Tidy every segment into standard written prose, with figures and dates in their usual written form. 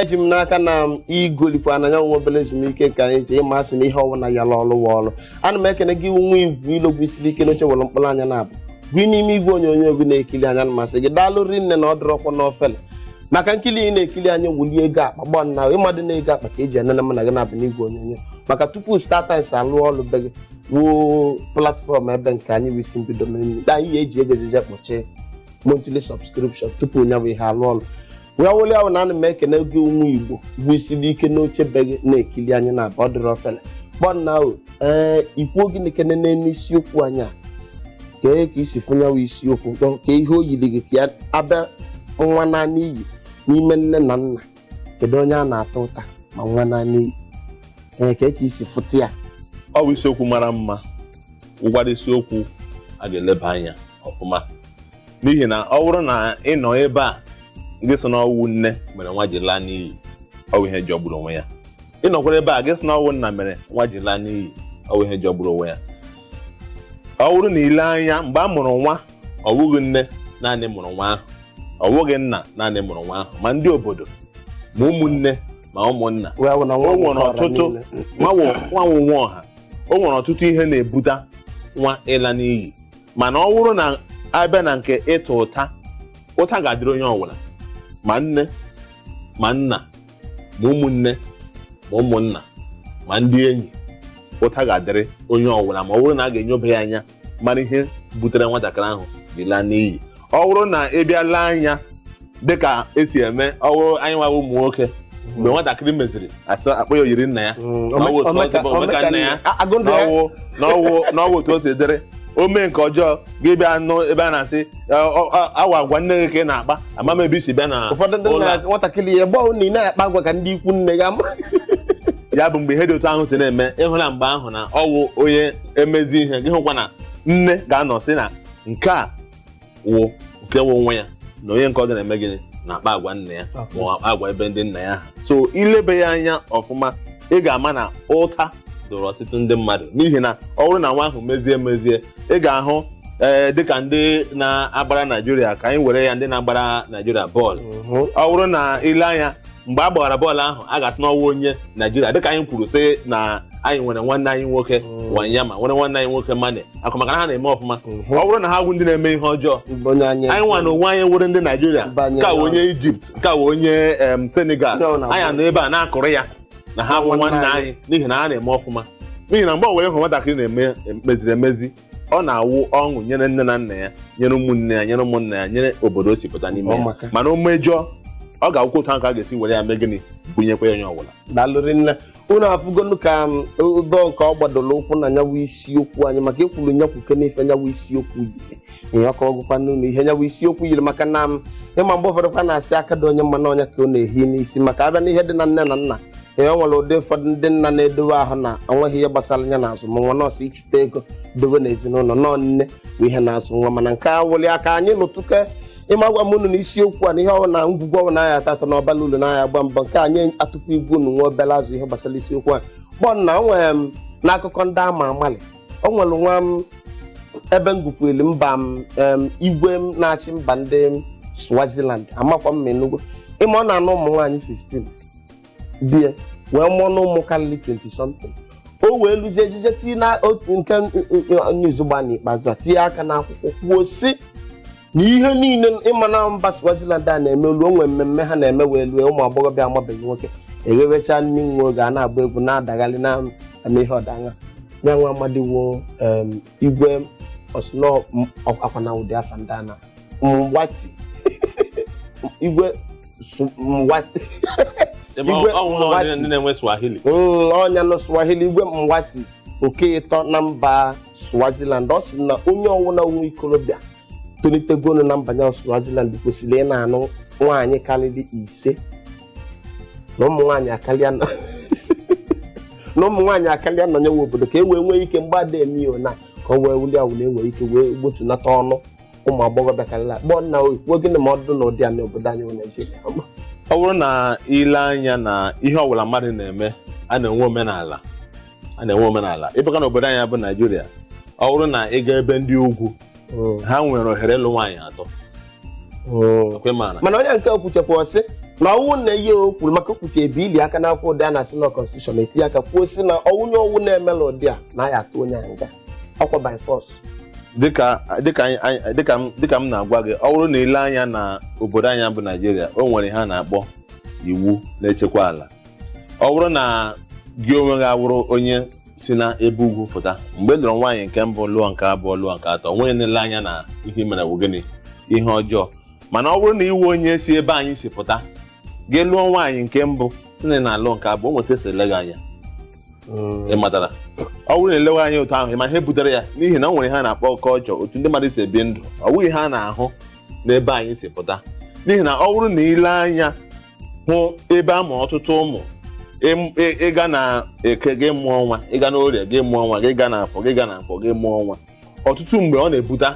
Eji m n'aka na igolikwa na ya nwa obere ezumike nke anyị ji ịma asị na ihe ọbụla ya ọlụ wa ọlụ. Ana m ekene gị nwa igwe ilogwu isiri ike n'oche were mkpụrụ anya na-abụ gị n'ime igwe onyonyo gị na-ekiri anya. Na masị gị, daalụ rinne na ọ dịrọkwa n'ofele maka nkili ị na-ekiri anyị. Wulie ego akpa gbọ na ịmadụ na ego akpa ka eji enene m na gị na-abụ n'igwe onyonyo, maka tupu StarTimes alụọ ọlụ be gị wuo platform ebe nke anyị bụ isi mbido anyị eji ego ejije kpọchie monthly subscription tupu nya bụ ihe alụ ọlụ wee wụli ahụ. Na ana m ekene gị nwa Igbo bụ isiri ike n'oche be gị na-ekili anyị na ọ dịrị ofele kpọ na o. Ee, ikwuo gị na-ekene n'elu isiokwu anyị a, kee ka isi fụnyawa isiokwu, ka ihe o yiri gị ka ya abịa nwa na n'iyi n'ime nne na nna. Kedu onye a na-ata ụta ma nwa na n'iyi? Ee, kee ka isi fụta ya? Ọ bụ isiokwu mara mma, wụkwara isiokwu a ga-eleba anya ọfụma, n'ihi na ọ bụrụ na ị nọ ebe a gị sị na ọwụ nne mere nwa ji laa n'iyi, ọ bụ ihe jọgburu onwe ya. Ị nọkwara ebe a gị sị na ọwụ nna mere nwa ji laa n'iyi, ọ bụ ihe jọgburu onwe ya. Ọ bụrụ na ile anya mgbe a mụrụ nwa, ọ bụghị nne naanị mụrụ nwa ahụ, ọ bụghị nna naanị mụrụ nwa ahụ, ma ndị obodo, ma ụmụnne, ma ụmụnna. Wee wụ na nwa O nwere ọra ọtụtụ niile. Nwa wụ nwa ọha. O nwere ọtụtụ ihe na-ebute nwa ịla n'iyi, mana ọ bụrụ na abịa na nke ịta ụta, ụta ga-adịrị onye ọbụla, ma nne, ma nna, ma ụmụnne, ma ụmụnna, ma ndị enyi. Ụta ga-adịrị onye ọbụla ma ọ bụrụ na a ga-enyoba ya anya mara ihe butere nwatakịrị ahụ ji laa n'iyi. Ọ bụrụ na ị bịa lee anya dịka esi eme, ọ bụrụ anyị nwa ụmụ nwoke, mgbe nwatakịrị meziri, asị akpọ ya oyiri nna ya, na ọ wụ otu ọ dị bụ omeka nna ya, agụ ndụ ya. N'ọwụ otu o si dịrị. O mee nke ọjọọ, gị bịa nụ ebe a na-asị, awa agwa nne gị ka ị na-akpa, ama m ebe i si bịa na Ụfọdụ ndị ụlọ nna a. asị nwatakịrị ya gbọọ na ị na-akpa agwa ka ndị ikwu nne gị ama. Ya bụ mgbe ihe dị otu ahụ si na-eme, ịhụla mgbe ahụ na ọwụ onye emezi ihe gị, hụkwa na nne ga-anọ sị na nke a wụ nke wụ nwa ya, na onye nke ọzọ na-eme gịnị, na-akpa agwa nna ya ma ọ agwa ebe ndị nna ya ha. So ilebe ya anya ọfụma, ị ga-ama na ụta dụrụ ọtụtụ ndị mmadụ, n'ihi na ọ bụrụ na nwa ahụ mezie emezie, ị ga-ahụ, ee, dịka ndị na-agbara Naijiria, ka anyị were ya, ndị na-agbara Naijiria bọọlụ, ọ bụrụ na ile anya mgbe a gbara bọọlụ ahụ, a ga-asị n'ọnwa onye Naijiria, dịka anyị kwuru sị na anyị nwere nwanne anyị nwoke Wanyama, nwere nwanne anyị nwoke Mane akụ, maka na ha na-eme ọfụma. Ọ bụrụ na ha bụ ndị na-eme ihe ọjọọ, onye anyị anyị nwa na onwe anyị nwere ndị Naijiria, Banye nke a wụ na- onye Ijipt, nke a wụ onye Senegal, Ndị ọ na- anyị anọ ebe a na-akụrụ ya na ha bụ Nwanne nwanne anyị. anyị, n'ihi na ha na-eme ọfụma. N'ihi na mgbe ọ were hụ nwatakịrị na-eme meziri emezi, ọ na-awụ ọṅụ nyere nne na nna ya, nyere ụmụnne ya, nyere ụmụnna ya, nyere obodo o si pụta n'ime Ọ ya. maka. Mana o mejọọ, ọ ga-akwụkwọ otu ahụ ka a ga-esi were ya mee gịnị, bunyekwa ya onye ọbụla. Daalụrị nne. Unu afụgonu ka m ebe nke ọ gbadoro ụkwụ na nyawu isiokwu anyị, maka ekwuru nyakwuke n'ife nyawu isiokwu yiri ihe ọkọ ọgụkwa n'ụlọ ihe nyawu isiokwu yiri, maka na m ịma mgbe ụfọdụ kwa na-asị aka dị onye mma na ọnya ka ọ na-ehi n'isi, maka abịa n'ihe dị na nne na nna. Ee, o nwere ụdị ụfọdụ ndị nna na-edowe ahụ na onweghị ihe gbasara ya na azụmnwa, nọọsụ ịchụta ego dowe n'ezinụlọ, nọọ nne bụ ihe na-azụ nwa. Mana nke a wụli aka anyị lụtụke ịma gwa m unu na isiokwu a na ihe ọwụ na ngwugwu ọwụ na-aya atọ atọ n'ọbala ulu na-aya agba mbọ nke anyị atụpụ igwe unu nwa obere azụ ihe gbasara isiokwu a kpọ na o nwere m n'akụkọ ndị ama amalị. O nwere nwa m ebe m gwukwelu mba m, igwe m na-achị mba ndị Swaziland, amakwa m ma Enugu ịma, ọ na-anụ ụmụ nwaanyị 15 bie wee mụọ na ụmụ karịrị 20 something. O wee lụzie ejije tinye na otu nke news gba n'ikpeazụ a, tinye aka n'akwụkwọ kwuo sị na ihe niile ịma na mba Swaziland a na-eme olu onwe mmemme ha na-eme, wee lue ụmụ agbọghọbịa amabeghị nwoke eghewecha nne nwa oge a na-agba egwu na-adagharị na-eme ihe ọdanya ya. Nwa amadiwo, igwe osino akwa na ụdị afa ndị a na Mwati, igwe Mwati. Ebe Igwe ọ hụrụ Mwati. ndị na-enwe Swahili. Ọnya nọ Swahili, igwe Mwati nke ịtọ na mba Swaziland, ọ sị na onye ọwụla nwe ikorobịa tolitegonu na mba ya Swaziland kwesịrị ị na-anụ nwaanyị karịrị 5, na ụmụ nwaanyị akarịa na na ụmụ nwaanyị akarịa nọ nyewe obodo, ka e wee nwee ike mgbe ada eme ya na ka ọ wee wuli awụ na enwere ike wee gbotunata ọnụ ụmụ agbọghọbịa karịrị akpọ nna oyikwuo gịnị ma ọ dị n'ụdị a n'obodo anyị bụ Naijiria. Ọ bụrụ na ile anya na ihe ọbụla mmadụ na-eme, a na-enwe omenala, a na-enwe omenala. Ịbịakwa n'obodo anyị bụ Naijiria, ọ bụrụ na ị gaa ebe ndị ugwu, ha nwere ohere ịlụ nwaanyị atọ. Ọkwa ị maara? Mana onye nke kwuchekwa sị Na ọnwụ na ihe o kwuru maka okwuchi ebili aka n'akwụkwọ ụdị a na-asị na constitution etinye aka kwuo si na ọnwụnye ọnwụ na-emela ụdị a na ya atụ onye a nga ọkwa by force. Dịka dịka anyị- anyị- dịka m dịka m na-agwa gị, ọ bụrụ na ile anya na obodo anyị bụ Naijiria, o nwere ihe a na-akpọ iwu na-echekwa ala. Ọ bụrụ na gị onwe gị awụrụ onye si na ebe ugwu pụta, mgbe ị lụrụ nwaanyị nke mbụ, lụọ nke abụọ, lụọ nke atọ, onye na-ele anya na ihe i mere bụ gịnị, ihe ọjọọ. Mana ọ bụrụ na iwu onye si ebe anyị si pụta, gị lụọ nwaanyị nke mbụ, si na ị na-alụ nke abụọ, o nweta esi ele gị anya. Ị matara, ọ bụrụ na elewe anya otu ahụ, ị ma ihe butere ya, n'ihi na o nwere ihe a na-akpọ kọlchọ, otu ndị mmadụ si ebi ndụ. Ọ bụghị ihe a na-ahụ n'ebe anyị si pụta, n'ihi na ọ bụrụ na ile anya hụ ebe a mụrụ ọtụtụ ụmụ, ịga na eke gị mụọ nwa, ịga na orie gị mụọ nwa, gị ga na afọ gị ga na afọ gị mụọ nwa, ọtụtụ mgbe ọ na-ebute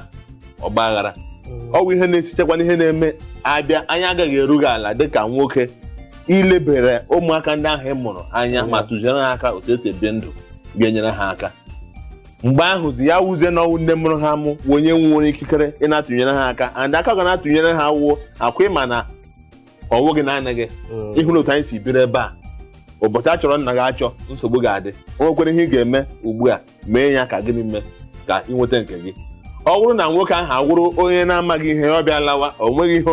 ọgba aghara. Ọ bụ ihe na-esichakwa n'ihe na-eme abịa, anya agaghị eru gị ala dịka nwoke ilebere ụmụaka ndị ahụ ị mụrụ anya ma tụziere ha aka otu esi ebi ndụ ga-enyere ha aka. Mgbe ahụ zi ya wuzie n'ọnwụ nne mụrụ ha mụ wụ onye nwere ikikere ị na-atụnyere ha aka, and aka ga na-atụnyere ha wuo akwa ịma na ọwụ gị naanị gị. Ịhụ na otu anyị si biri ebe a, ụbọchị a chọrọ nna gị achọ, nsogbu ga-adị. O nwekwara ihe ị ga-eme ugbu a, mee ya ka gịnị mee ka ị nweta nke gị. Ọ bụrụ na nwoke ahụ awụrụ onye na-amaghị ihe, ọ bịa lawa, o nweghị ihe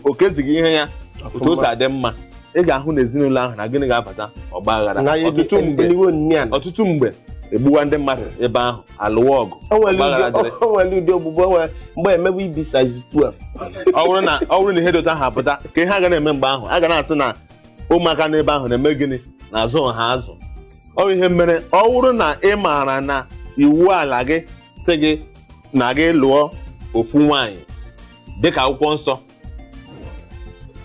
o kezighị ihe ya otu o si adị mma, ị ga-ahụ na ezinụlọ ahụ na gịnị ga-abata, ọgba aghara. Ọtụtụ mgbe eliwo nne a ọtụtụ mgbe egbuwa ndị mmadụ ebe ahụ, alụwa ọgụ, o nwere ọgbaghara dịrị. o nwere ụdị ogbugbu o nwere mgbe emewe ibi size 12. Ọ bụrụ na ihe dị otu ahụ apụta, ka ihe a ga na-eme mgbe ahụ, a ga na-asị na ụmụaka n'ebe ahụ na-eme gịnị, na-azụ ha azụ. Ọ bụ ihe mere ọ bụrụ na ị maara na iwu ala gị sị gị na gị lụọ ofu nwaanyị dịka akwụkwọ nsọ,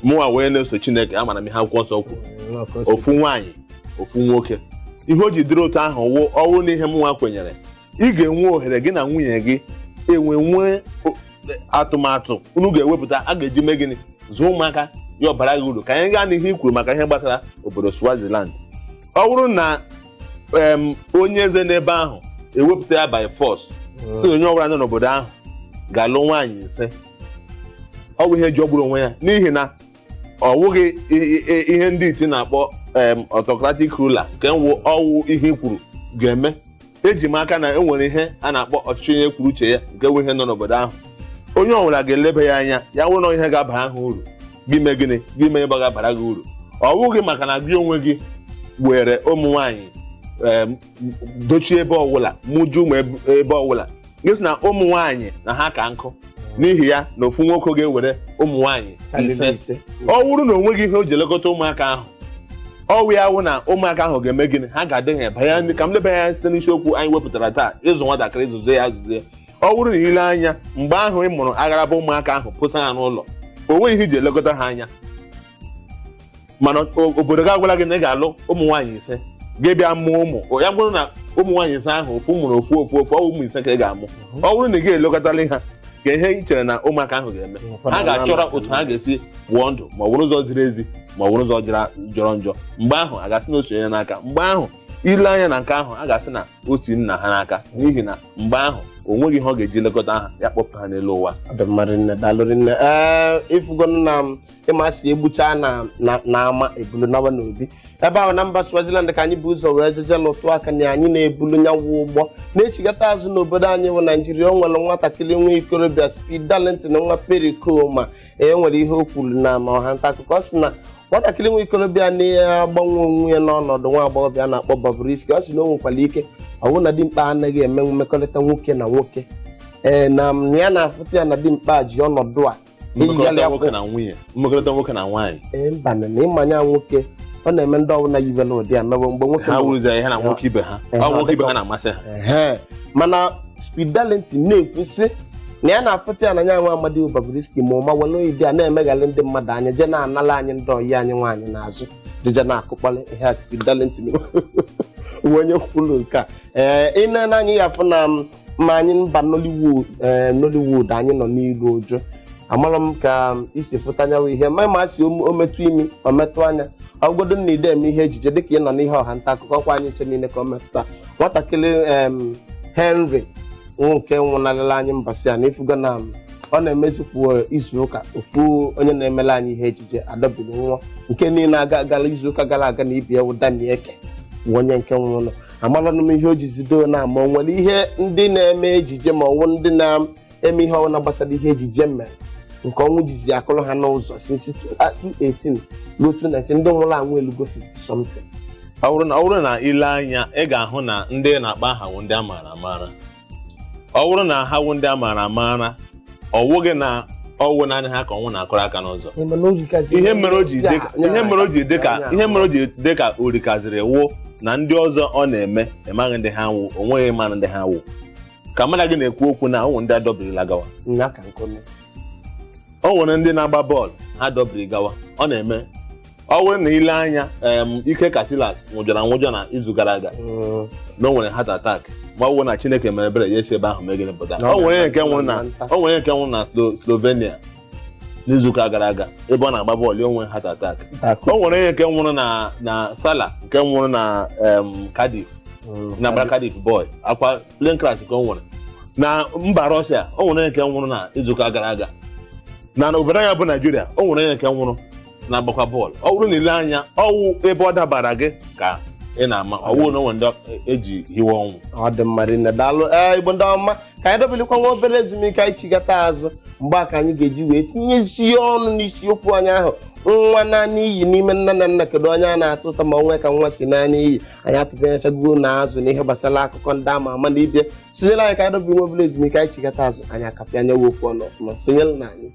mụnwa wee na-eso Chineke, amara m ihe akwụkwọ nsọ kwuru: ofu nwaanyị, ofu nwoke. Ihe o ji dịrị otu ahụ wụ ọwụ na ihe mụnwa kwenyere, ị ga-enwe ohere gị na nwunye gị enwe nwee atụmatụ unu ga-ewepụta a ga-eji mee gịnị, zụọ ụmụaka ya ọbara gị uru. Ka anyị gaa n'ihe i kwuru maka ihe gbasara obodo Swaziland. Ọ bụrụ na onye eze n'ebe ahụ ewepụta ya by force si na onye ọbụla nọ n'obodo ahụ ga-alụ nwaanyị 5, ọ bụ ihe ji ọgburu onwe ya, n'ihi na ọ wụghị ihe ndị iti na-akpọ autocratic ruler nke nwụ ọwụ ihe i kwuru ga-eme. Eji m aka na e nwere ihe a na-akpọ ọchịchị onye kwuru uche ya, nke bụ ihe nọ n'obodo ahụ. Onye ọbụla ga-eleba ya anya, ya nwere na ihe ga-aba ha uru, gị mee gịnị, gị mee ebe ọ ga-abara gị uru. Ọ wụghị maka na gị onwe gị were ụmụ nwaanyị dochie ebe ọbụla, mụju ụmụ ebe ọbụla, gị sị na ụmụ nwaanyị na ha ka nkụ, n'ihi ya na ofu nwoke ga-ewere ụmụ nwaanyị 5. Ọ bụrụ na o nweghị ihe o ji elekọta ụmụaka ahụ, ọwụ ya wụ na ụmụaka ahụ ga-eme gịnị, ha ga-adị ha banye. Ka m leba anya site n'isiokwu anyị wepụtara taa, ịzụ nwatakịrị, zụzie ya azụzie. Ọ bụrụ na ile anya mgbe ahụ ị mụrụ agharaba ụmụaka ahụ pụsa ha n'ụlọ, o nweghị ihe iji elekọta ha anya, mana obodo gị agwala gị na ị ga-alụ ụmụ nwaanyị 5, gị bịa mụọ ụmụ ya. Bụrụ na ụmụ nwaanyị 5 ahụ ofu mụrụ ofu ofu ofu, ọ bụ ụmụ 5 ka ị ga-amụ. Ọ bụrụ na ị ga-elekọtali ha, ka ihe ị chere na ụmụaka ahụ ga-eme, ha ga-achọrọ otu ha ga-esi pụọ ndụ, ma ọ bụrụ ụzọ ziri ezi ma ọ bụrụ ụzọ jọrọ njọ. Mgbe ahụ a ga-asị na o sonye n'aka. Mgbe ahụ ile anya na nke ahụ, a ga-asị na o si nna ha n'aka, n'ihi na mgbe ahụ o nweghị ihe ọ ga-eji lekọta ha ya kpọpụta ha n'elu ụwa. Ọ dị mmadụ nne, daalụ nne. Ee, ịfụgo nna m ịmasị egbucha na na ama ebulu nawa n'obi ebe ahụ na mba Swaziland, ka anyị bụ ụzọ wee jeje lụtụ aka na anyị na-ebulu nyanwụ ụgbọ na-echigata azụ n'obodo anyị bụ Naijiria. O nwere nwatakịrị nwa ikorobịa, Speed Darlington nwa Pericoma, e nwere ihe o kwuru na ma ọha nta akụkọ. Ọ sị na nwatakịrị nwa ikorobịa na-agbanwe onwe ya n'ọnọdụ nwa agbọghọbịa na-akpọ Bobrisky, ọ sị na o nwekwara ike ọ bụrụ na dimkpa anaghị eme mmekọrịta nwoke na nwoke, ee, na ya na-afụta ya na dimkpa ji ọnọdụ a mmekọrịta nwoke na nwunye, mmekọrịta nwoke na nwaanyị. Ee, mba, na ịmanya nwoke ọ na-eme ndị ọbụla yibere ụdị a mewe mgbe nwoke ha wụrụzie ihe na nwoke ibe ha, ọ nwoke ibe ha na-amasị ha. Ehe, mana Speed Darlington na-ekwu sị na ya na-afụta ya na ya nwa amadi Bobrisky ma ụma were ide a na-emeghalị ndị mmadụ anya, je na-anala anyị ndị ọyị anyị nwaanyị n'azụ, jeje na-akụkpalị ihe a. Speed Darlington onye kwuru nke a. Ee, ị na anyị ya afụ na ma anyị mba Nollywood, ee, Nollywood anyị nọ n'iru ụjụ. Amara m ka isi fụta nyawa ihe ma si o metụ imi, o metụ anya, ọgọdụ na ide eme ihe ejije dịka ị nọ n'ihe ọha nta akụkọ kwa anyị nche niile ka ọ metụta nwatakịrị Henry nke nwụnarịla anyị mbasị a na ifugo na Ọ na-emezikwu izu ụka ofu onye na-emela anyị ihe ejije adọbiri nwa nke niile aga gara izu ụka gara aga na ibi ewu Daniel Eke bụ onye nke nwụrụ. Amalanụ m ihe o ji zido na ama o nwere ihe ndị na-eme ejije ma ọwụ ndị na-eme ihe ọbụla gbasara ihe ejije mere nke ọnwụ jizi akụrụ ha n'ụzọ since 2018 ruo 2019, ndị nwụrụ anwụ elugo 50 something. Ọ bụrụ na ile anya, ị ga-ahụ na ndị na-akpa aha wụ ndị a maara amaara. Ọ bụrụ na ha wụ ndị a maara amaara, ọ wụghị na ọwụ naanị ha ka ọnwụ na-akụrụ aka n'ụzọ. Ihe mere o ji dị ihe mere o ji dị ka ihe mere o ji dị ka orikaziri wụ na ndị ọzọ ọ na-eme emaghị ndị ha wụ, o nweghị mara ndị ha wụ. Ka mmadụ gị na-ekwu okwu na ụmụ ndị adọbirila gawa, nya ka nkome. O nwere ndị na-agba bọọlụ ha dọbiri gawa. Ọ na-eme ọ bụrụ na ile anya, Ike Casillas nwụjọrọ anwụjọ na izu gara aga na o nwere heart attack, ma ọ bụrụ na Chineke mere ebere, ya esi ebe ahụ megide pụta. O nwere nke nwụrụ na Slovenia n'izuụka gara aga ebe ọ na-agba bọọlụ, ya onwe heart attack. O nwere onye nke nwụrụ na Salah nke nwụrụ na Cardiff, na gbara Cardiff boy akwa plane crash ka o nwere na mba Russia. O nwere onye nke nwụrụ na izuụka gara aga na obodo ya bụ Naijiria. O nwere onye nke nwụrụ na-agbakwa bọọlụ. Ọ bụrụ na ile anya, ọwụ ebe ọ dabara gị ka ị na-ama, ọwụ na onwe ndị eji hiwe ọnwụ. Ọ dị mma rinne, daalụ. Ee, Igbo ndị ọma, ka anyị dobelikwa nwa obere ezumike. Anyị chigata azụ mgbe a ka anyị ga-eji wee tinyezie ọnụ n'isiokwu anyị ahụ, nwa naanị iyi n'ime nne na nna. Kedu onye a na-atụ ụtọ ma onwe ka nwa si naanị iyi? Anyị atụpenyechago na azụ n'ihe gbasara akụkọ ndị ama ama na ibie. Sonyere anyị ka anyị dobe nwa obere ezumike. Anyị chigata azụ, anyị akapịa anya okwu ọnụ ọfụma. Sonyere na anyị.